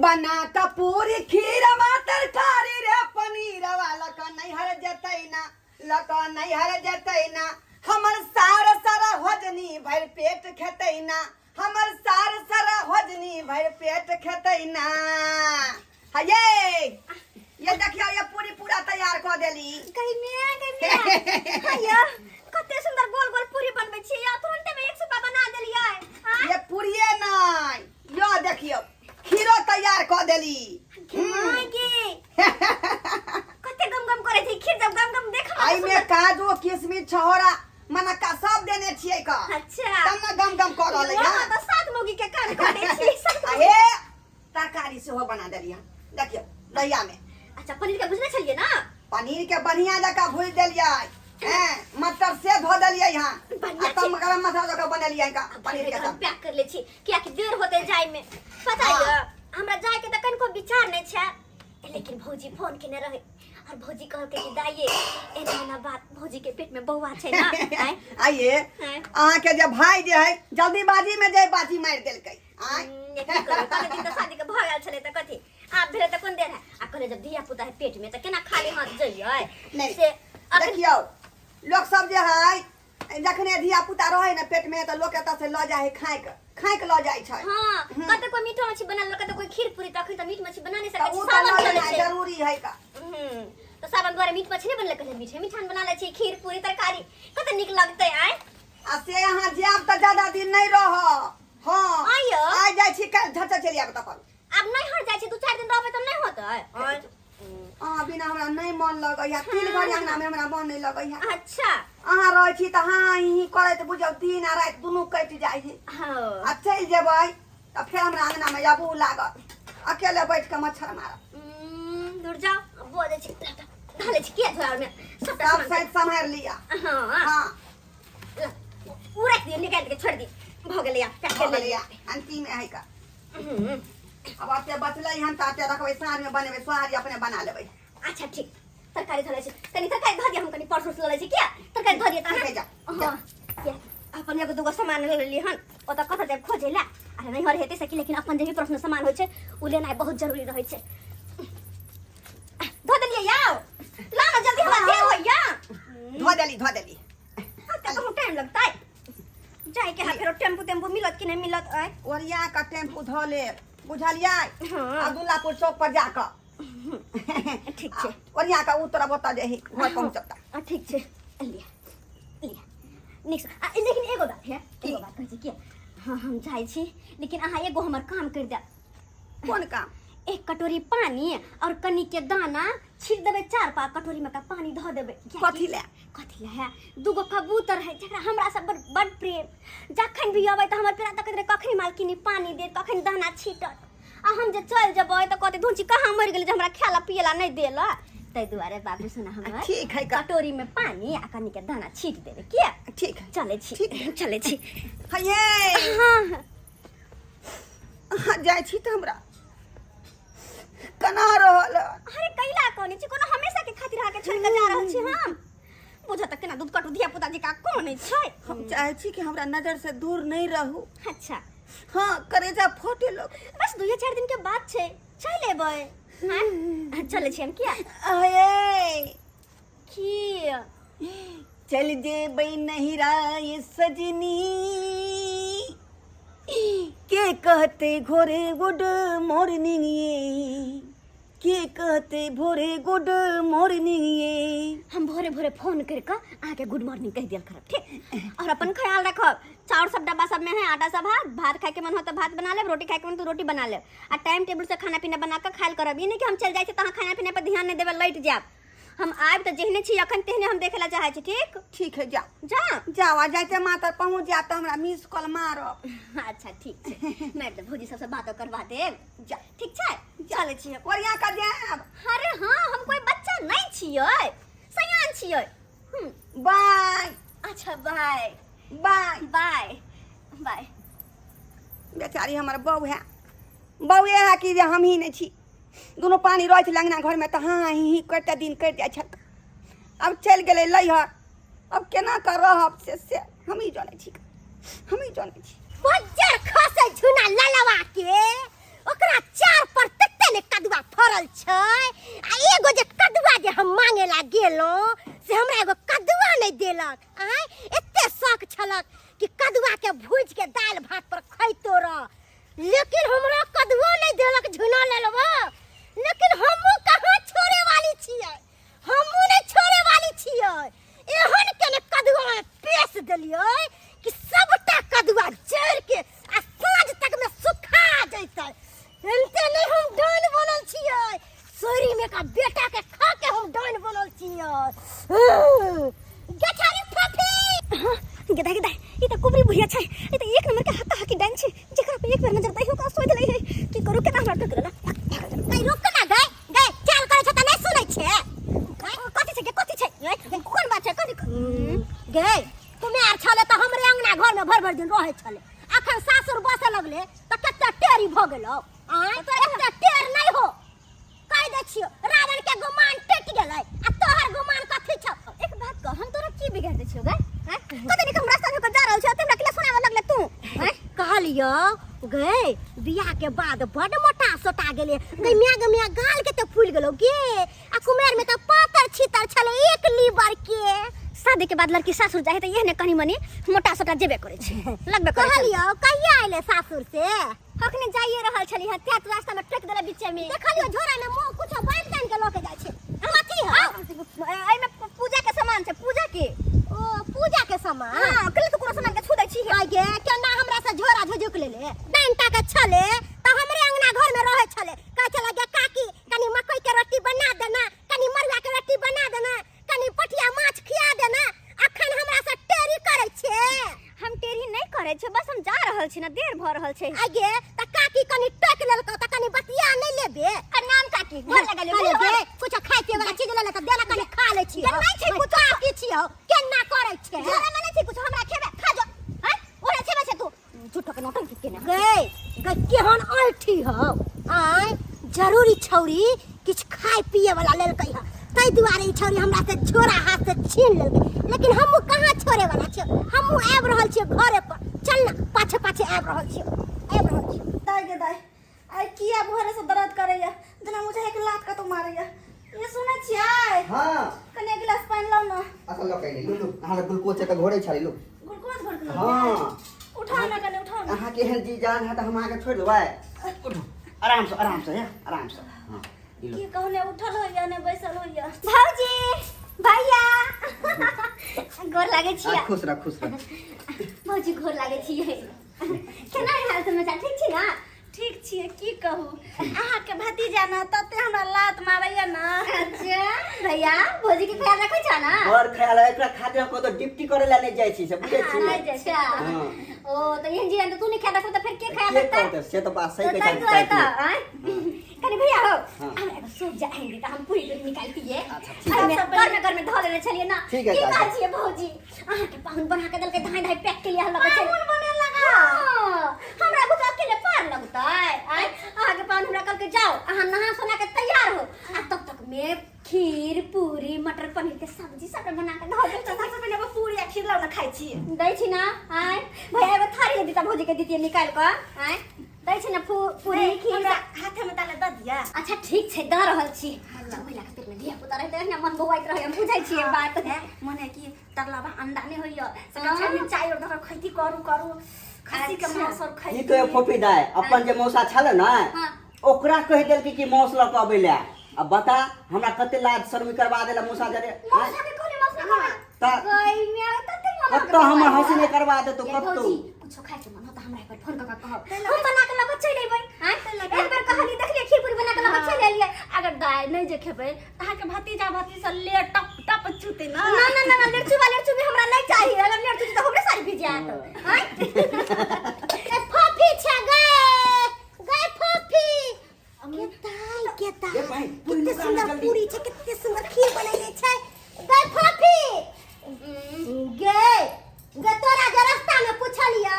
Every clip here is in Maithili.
बना क पूरी खीरवा तरकारी रे पनीरवा लक नैहर जतै ना, लक नैहर जतै ना। हमर सार सारा होजनी भरि पेट खेतै ना, हमर सार सारा होजनी भरि पेट खेतै ना। हये ये देखियो, ये पूरी पूरा तैयार कऽ देली। गई मैं, गई मैं। हैया, कते सुंदर गोल गोल पूरी बनबै छी या तुरंते में एक सुपा बना देलियै। हां, ये पूरिये नहि, यो देखियो खीरो तैयार कऽ देली। माय गे, कते गम गम करे छै खीर, जब गम गम देख। एहिमे काजू किशमिश छहोरा मनक्का सब देने छियै का। अच्छा। तब ने गम गम कऽ रहलै। वहाँ तऽ सात मौगी के काम करे छी। आ हे तरकारी सेहो बना देलियै हन, देखियौ दहिया में। अच्छा, पनीर के भुजने छलियै ना? पनीर के बढ़िया जकाँ भूजि देलियै हैं, मटर से धो देलियै हन। बढ़िया आ तब छै। गरम मसाला दऽ कऽ बनेलियै का पनीर के। हम तब पैक कर ले छी, कियाकि देर होते जाय में, पता हाँ। है हमरा जाय के तऽ कनिको विचार नहीं छै, लेकिन भौजी फोन केने रहे और भौजी कहलकै कि दाइये एना एना बात, भौजी के पेट में बौआ छै ना। आँय? आइए। आँय? अहाँके जे भाई जे है जल्दीबाजी में जे बाजी मारि देलकै आँय। ये की करबै, कते दिन तऽ शादी के भऽ गेल छलै, तऽ कथी आब भेलै तऽ कोन देर है। आ कहले जब धिया पुता है पेट में तऽ केना खाली हाथ जइयै। नहि। से अखन देखियौ, लोक सब जे है जखने धिया पुता रहै ने पेट में तऽ लोक एतऽ से लऽ जाइ है, खाइक खाइक लऽ जाइ छै। हाँ, कते कोई मीट मछली बना लेलक, कते कोई खीर पूरी, तऽ अखन तऽ मीट मछली बना नहीं तऽ सकै छी, ओ तऽ सावन लऽ चलै जेनाइ छै। जरूरी है का। तऽ सावन दुआरे मीट मछली नहीं बनलै, कहले मीठे मिठान बना लै छी, खीर पूरी तरकारी कते नीक लगतै। आय। आ से अहाँ जायब तऽ ज्यादा दिन नहि रहब। हाँ। आइयो। आइ जाइ छी, काल्हि झट चलि आयब तखन। आब नहीं हट जाइ छी, 2-4 दिन रहबै तऽ नहीं होतै। आय। अहाँ बिना हमरा नहि मन लगैया, तीन घड़ी अंगना में हमरा मन नहि लगैया। अच्छा। अहाँ रहै छी तऽ हाँ ही करैत बुझियौ दिन आ राति दुनू कटि जाइ है। हाँ। आ चलि जेबै तऽ फेर हमरा अंगना में अबू लागत, अकेले बैठ के मच्छर मारब। दूर जाओ, बोलै छी ढालै छी किया झोरा में सबटा सब सामान। सैत सम्हारि लिअ। हाँ। हाँ। ला, उ राखि दियौ, निकालि के छोड़ि दी, भऽ गेलै आब पैक भऽ कर गेलैया लेलियै। अंतिम है का। आब एते बचलै हन तऽ एते रखबै, साँझमे बनेबै सोहारी, अपने बना लेबै। अच्छा ठीक, तरकारी धऽ लै छी, कनि तरकारी धऽ दिअ, हम कनि पर्स उर्स लऽ लै छी। किया तरकारी धऽ दिअ तऽ ठीक है, जा, जा। हाँ, किया अपन एगो दूगो सामान ले लेलियै हन, ओतऽ कतऽ जायब खोजै लए। अरे नैहर हेतै सकी, लेकिन अपन जे भी पर्सनल सामान होइ छै ओ लेनाइ बहुत जरूरी रहै छै। धऽ देलियै, याओ ला ना जल्दी, हमरा देर होइया। धो देली, धो देली। अते कहूँ टाइम लगतै जाय के, हा फेरो टेम्पू तेम्पू मिलत कि नहीं मिलत। आय। ओरिया कऽ टेम्पू धऽ लेब, बुझलियै? हाँ। अब्दुल्लापुर चौक पर जा कऽ। ठीक छै। ओरिया कऽ उतरब ओतऽ जे घर पहुँचब तऽ। आ ठीक छै, लिअ लिअ नीक से। आ लेकिन एगो बात है, एगो बात कहै छी कि हाँ हम जाइ छी, लेकिन अहाँ एगो हमर काम करि देब। कोन काम? एक कटोरी पानी और कनी के दाना छीट देबै, चार पा कटोरी में का पानी धऽ देबै। कथी लए? कथी लए है, दूगो कबूतर है जकरा हमरा सब बड़ बड़ प्रेम, जखन भी अबै तऽ हमर पेड़ा तकैत रहै कखनी मालकिनी पानी देत, कखन दाना छीटत। आ हम जे चलि जेबै तऽ कहतै धुनची कहाँ मरि गेलै जे हमरा खाय ला पियै ला नहि देलक। ताहि दुआरे बाबू सुना हमर ठीक है का। कटोरी में पानी आ कनी के दाना छीट देबै किया। ठीक है। चलै छी। ठीक। चलै छी। हये। हाँ। अहाँ जाइ छी तऽ हमरा कना रहल हन। अरे कैला कोनी छी, कोनो हमेशा के खातिर अहाँके छोड़ि के जा रहल छी हम? बुझऽ तऽ केना दूध कटू धिया पुता जकाँ कोनै छै। हम चाहै छी कि हमरा नजर से दूर नहीं रहू। अच्छा। हाँ, करेजा फटे लग। बस 2-4 दिन के बात छै, चलि एबै। हाँ चलै छी हम किया। अये। की? चल जेबै नहिरा ये सजनी, के कहते घोरे गुड मॉर्निंग ये, के कहते भोरे गुड मॉर्निंग ये। हम भोरे भोरे फोन कर के अहाँके गुड मॉर्निंग कहि देल करब, ठीक? और अपन ख्याल रखब। चाउर सब डब्बा सब में है, आटा सब है, भात खाए के मन हो तो भात बना लेब, रोटी खाए के मन तो रोटी बना लेब, आ टाइम टेबुल से खाना पीना बना के खायल करब। ई नहीं कि हम चल जाइ छी तऽ अहाँ खाना पीना पर ध्यान नहीं देबै, लैट जायब। हम आबि तऽ जेहने छी अखन तेहने हम देखे ला चाहै छी, ठीक? ठीक है, जाओ। जा। जाओ, आ जाइते मातर पहुँच जायब तऽ हमरा मिस कॉल मारब। अच्छा ठीक छै, मारि देब, भौजी सबसँ बातो करवा देब। जा। ठीक छै, चलै छी हम। ओरिया कऽ जायब। अरे हाँ, हम कोई बच्चा नहीं छियै, सयान छियै। बाय। अच्छा बाय। बाय। Bye bye. बेचारी हमर बहू है, बउए है कि जे हमही नहि छी, दुनू पानी रहै छलै अङ्गना घरमे तऽ हाँ ही ही करिते दिन कटि जाइ छल। आब चलि गेलै लैहर, आब केना कऽ रहब से से हमही जनै छी, हमही जनै छी। बज्जर खसै झुना ललवा के ओकरा चार पर। गेलहुँ से हमरा एगो कदुआ नहि देलक। आँय, एते शौक छलक कि कदुआ के भूजि के दालि भात पर खैतो रह, लेकिन हमरा कदुआ नहि देलक झुना लेलबा। लेकिन हमहूँ कहाँ छोड़े वाली छियै, हमहूँ नहि छोड़े वाली छियै। एहन के ने कदुआ में पेश देलियै कि सबटा कदुआ जरि के आ साँझ तक में सुखा जैतै। एनते नहि हम डाइन बनल छियै, सोरी में का बेटा के खा के हम डाइन बनल छियै। गछारी फफी गेदा गेदा, ई त कुबरी बुढ़िया छै, ई त एक नंबर के हक्का हक्की डाइन छै, जेकरा पे एक बेर नजर दै ओकरा सोच लै है। की करू, केना हमरा टोक लेला? गई रुक ना, गई गई चाल करे छै त नहीं सुनै छै। कथी छै गे, कथी छै? कोन बात छै, कथी? गई कुमार छले त हमरे अंगना घर में भर भर दिन रहै छले, अखन सासुर बसे लगले त कते टेरी भ गेलो। आय एते टेर नहीं हो, कह दै छियो रावण के गुमान टूट गेलै आ तोहर गुमान कथी छौ? एक बात कह, हम तोरा की बिगाड़ दै छियो गे? हैं, कते निक हम रास्ता में जा रहल छियो, ते हमरा किला सुनावे लगले तू? हैं, कहलियो गए बियाह के बाद बड मोटा सोटा गेले गई, मिया गे मिया गाल के ते फूल गेलो गे, आ कुमेर में त पातर छितर छले एक लीवर के। शादी के बाद लड़की सासुर जाए त एहने कनी मनी मोटा सोटा जेबे करे छै, लगबे करे छै। कहलियो कहिया आइले सासुर से? अखने जाइए रहल छली हन, त्यात रास्ता में टोक देले बीचे में। देखलियो झोरा में मुंह कुछ बांध तान के लके जाय छै, कथी है? एहि में पूजा के सामान छै, पूजा के। ओ पूजा के सामान? हां, कल तो कोनो सामान के छू दै छी। आइ गे केना हमरा से झोरा झुझुक लेले? डांटा के छले त हमरे अंगना घर में रहे छले, कहै छले गे काकी कनी मकई के रोटी बना देना, कनी मरुआ के रोटी बना देना, कनी पटिया माछ खिया देना, अखन हमरा से टेरी करै छे। हम टेरी नहीं करै छै, बस हम जा रहल छी ना, देर भ रहल छै। आइ गे त काकी कनी टोक लेलकौ त कनी बतिया नहीं लेबे? प्रणाम काकी, गोर लगलियो। कहले गे कुछ खाय पिए वाला चीज लेले त देना, कनी खा ले छी। नहीं छै कुछ काकी छियौ केना करै छै? झोरा में नहीं छै कुछ, हमरा खेबे खा जो। हैं, ओरे छेबे छै तू झूठो के नौटंकी केने। गई गई केहन ऐठी हौ? आय जरूरी छौरी किछु खाय पिए वाला लेलकै ह, ताहि दुआरे ई छौरी हमरा से झोरा हाथ से छीन लेलकै। लेकिन हमहूँ कहाँ छोड़े वाला छियै, हमहूँ आबि रहल छियै घरे पर। चल ना, पाछे पाछे आबि रहल छियै, आबि रहल छियै। दाय गे दाय, आइ किया भोरे से दर्द करैया, जेना मुझे एक लात कतौ मारैया। ये सुनै छियै? हाँ। कनि एक गिलास पानि लाउ ना। अच्छा लऽ के लू लू, अहाँ ग्लूकोज के घोरै छलै, लू। ग्लूकोज घोर के? हाँ। उठाओ ना, कनि उठाओ ना। अहाँ के एहन जी जान है तऽ हम अहाँके छोड़ि देबै? उठू आराम से, आराम से, हे आराम से। हाँ ई लो। की कहू, ने उठल होइया ने बैसल होइया। भौजी भैया गोर लागै आ, छियै। खुश रह, खुश रह। भौजी गोर लागै छियै। केना हाल समाचार, ठीक छी ना? ठीक छियै, की कहू, अहाँके भतीजा ना तते हमरा लात मारैया ना। अच्छा भैया, भौजी के ख्याल रखै छ ना? बड़ ख्याल है, एकरा खातिर हम कतौ ड्यूटी करे ला नहीं जाइ छी से बुझै छी? नहि जाइ छै। हाँ। ओ तऽ एहन जीवन तऽ तू नहि ख्याल रखबो तऽ फेर के ख्याल के रखतै? करतै से तऽ बात सही तो कहै तै छी। दुआरे तऽ आँय कनि भैया हो। हाँ। हमरा एगो सूप जाएंगे तऽ हम पूरी दूरी निकालतियै। अच्छा, ठीक एहिमे है। घर में घर में धऽ लेने छलियै ना। ठीक है, की चाचा। कहै छियै भौजी, अहाँके पाहुन बना के देलकै, धाय धाय पैक के लिए हम लगे छै। पाहुन बने लगा? हाँ, हमरा बुझ अकेले पार लगतै? आँय अहाँके पाहुन हमरा कहलकै जाओ अहाँ नहा सोना के तैयार हो, आ तब तक में खीर पूरी मटर पनीर के सब्जी सब बना के धऽ देलकै। सबसँ पहिने एगो पूरी आ खीर लाउ ने, खाइ छी। दै छी ना। आँय भैया, एगो थारी दीता भौजी के दितियै निकालि कऽ। आँय दै छी ना पूरी खीर? हमरा हाथे में ताले दऽ दिया। अच्छा ठीक छै, दऽ रहल छी। महिला के पेट में धिया पुता रहै तऽ मन बौआइत रहै, हम बुझै छियै बात। मने कि तरलावा अंडा नहि होइया से कच्चा मिरचाई और धर खैती करू करू खस्सी के अच्छा। मांस और की खैती। कहे फोफी दाय, अपन जे मौसा छल ने हाँ। ओकरा कहि देलकै कि मौस लऽ कऽ अबै लए। अब बता हमरा कते लाज शर्मी करवा देला मौसा जरे। मौसा के कहले? मौसा के तऽ गई में तते मना कतऽ हमर हंसी नहि करवा देतौ ये कतौ। भौजी, कुछो खाय के मन हो त हमरा एक बार फोन क के कहब, हम बना के लग चलि अयबै। आँय एक बार कहली, देखलियै खीर पूरी बना के लग चलि एलियै। अगर दाय नहि जे खेबै तऽ अहाँके भतीजा भतीजी सब ले टप टप चूते ना। ना ना ना ना, लेरचुबा लेरचुबी हमरा नहीं चाहिए। अगर लेरचुबी तो हमरे सारी भिज जात। आँय ए फफी छै गए गए फफी केताई केताई ए भाई, पूरी कते निकाल सुंदर जल्दी। पूरी छै, कते सुंदर खीर बनैले छै। गए फफी गे गे, तोरा जे रास्ता में पुछलियो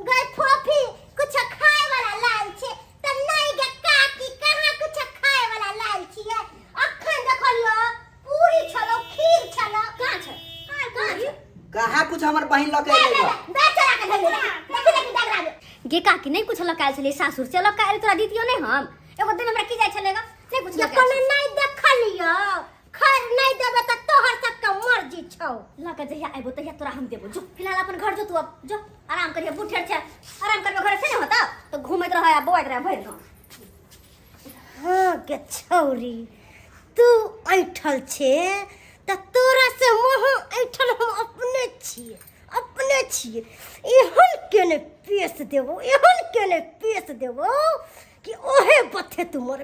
गए फफी कुछ खाए वाला लाल छै त नहीं गे काकी कहाँ कुछ खाए वाला लाल छियै। अखन देखलियो पूरी छलो खीर छलो। कहाँ छै, कहाँ छै? कहाँ कुछ हमर बहिन लऽ के एलै दे दे चला के धइले, देखी देखी डगरा दे। गे काकी, नहीं कुछ लकायल छलै सासुर से लकायल तोरा दितियो नहीं हम एगो दिन हमरा की जाय छलै ग? नहीं कुछ जे लकायल कोनो नहीं देखलियो, खैर नहीं देबे त। हम देबो जो फिलहाल अपन घर जो तू अब जो आराम करिए बूढ़ छै आराम करबे घर से नहीं होता तो घूमैत रह आ बौआइत रह भरि गाँव। हाँ गे छौरी, तू ऐठल छे तऽ तोरा से मुँह ऐठल हम अपने छियै, अपने छियै। एहन केने पेश देबो, एहन केने पेश देबो कि ओहे बथे तू मर।